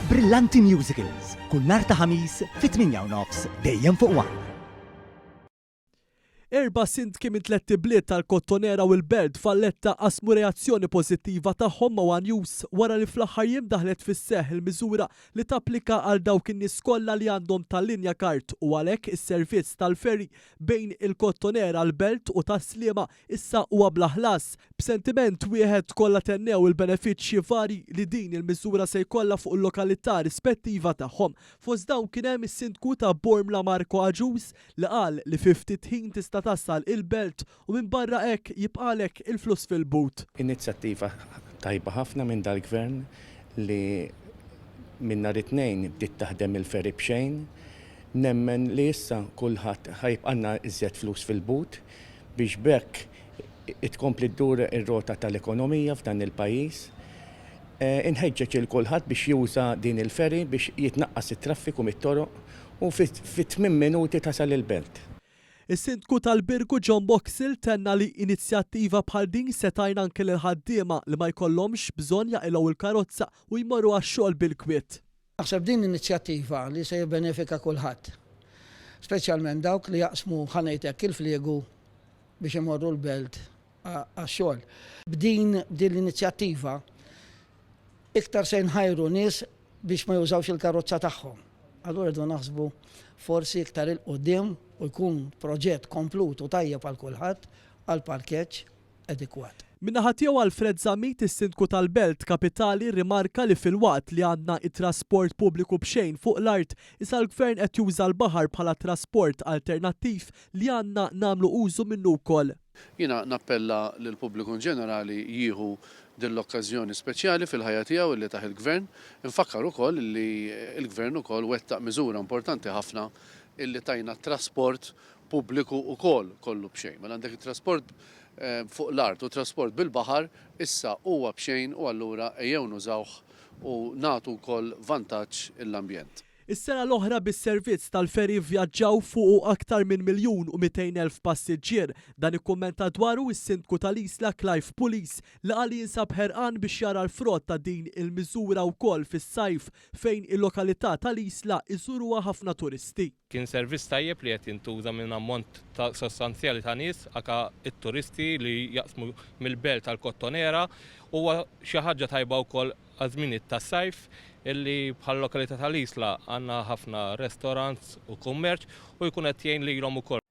Brillanti Musicals, kull nhar ta' Ħamis fit-8 u nofs dejjem fuq One. Erba' sindki minn tlett ibliet tal-Kottonera u l-Belt Valletta qasmu reazzjoni pożittiva tagħhom ma' One News wara li fl-aħħar jiem daħlet fis-seħħ il-miżura li tapplika għal dawk in-nies kollha li għandhom tal-linja card u għalhekk is-servizz tal-ferry bejn il-Kottonera, l-Belt u Tas-Sliema issa huwa bla ħlas. B'sentiment wieħed kollha tennew il-benefiċċji vari li din il-miżura se jkollha fuq il-lokalità rispettiva tagħhom. Fost dawn kien hemm is-Sindku ta' Bormla Marco Agius li qal li fi ftit ħin tista' tasal il-Belt u minn barra hekk jibqalek il-flus fil-but. Inizjattiva tajba ħafna minn dal-gvern li minn nhar it-Tnejn bdiet taħdem il-ferry b'xejn. Nemmen li issa kulħadd ħa jibqalna iżjed flus fil-but biex b'hekk tkompli ddur ir-rota tal-ekonomija f'dan il-pajjiż. Inħeġġeġ lil kulħadd biex juża din il-ferry biex jitnaqqas it-traffiku mit-toroq u fi 8 minuti tasal il-Belt. Is-Sindku tal-Birgu John Boxall tenna li inizjattiva bħal din se tgħin anke lil ħaddiema li ma jkollhomx bżonn jaqilgħu il-karozza u jmorru għax-xogħol bil-kwiet. Naħseb din inizjattiva li se jibbenefika kulħadd. Speċjalment dawk li jaqsmu, ħa ngħid il-fliegu biex imorru l-Belt għax-xogħol. B'din din l-inizjattiva iktar se nħajru nies biex ma jużawx il-karozza tagħhom. Allura rridu naħsbu forsi iktar 'il quddiem u jkun proġett komplut u tajjeb għal kulħadd għal parkeġġ adekwat. Min-naħa tiegħu, Alfred Zammit, is-Sindku tal-Belt Kapitali, rimarka li filwaqt li għandna it-trasport pubbliku b'xejn fuq l-art, issa l-gvern qed juża l-baħar bħala trasport alternattiv li għandna nagħmlu użu minnu wkoll. Jiena nappella lill-pubbliku in ġenerali jieħu din l-okkażjoni speċjali fil-ħajja tiegħu li tah il-gvern. Infakkar ukoll li l-gvern ukoll wettaq miżura importanti ħafna illi tajna trasport pubbliku ukoll kollu b'xejn. Mela għandek it-trasport fuq l-art u trasport bil-baħar issa huwa b'xejn u allura ejjew nużawh u nagħtu wkoll vantaġġ l-ambjent. Is-sena l-oħra bis-servizz tal-ferry vjaġġaw fuqu aktar minn 1,200,000 passiġġier. Dan ikkummenta dwaru is-Sindku tal-Isla Clive Pulis li qal li jinsab ħerqan biex jara l-frott ta' din il-miżura wkoll fis-sajf fejn il-lokalità tal-Isla iżuruha ħafna turisti. Kien servizz tajjeb li qed jintuża minn ammont ta' sostanzjali ta' nies, anka t-turisti li jaqsmu mill-Belt tal-Kottonera. Huwa xi ħaġa tajba wkoll għaż-żminijiet tas-sajf illi bħal lokalità tal-Isla għandna ħafna restaurants u kummerċ u jkun qed jgħin lilhom ukoll.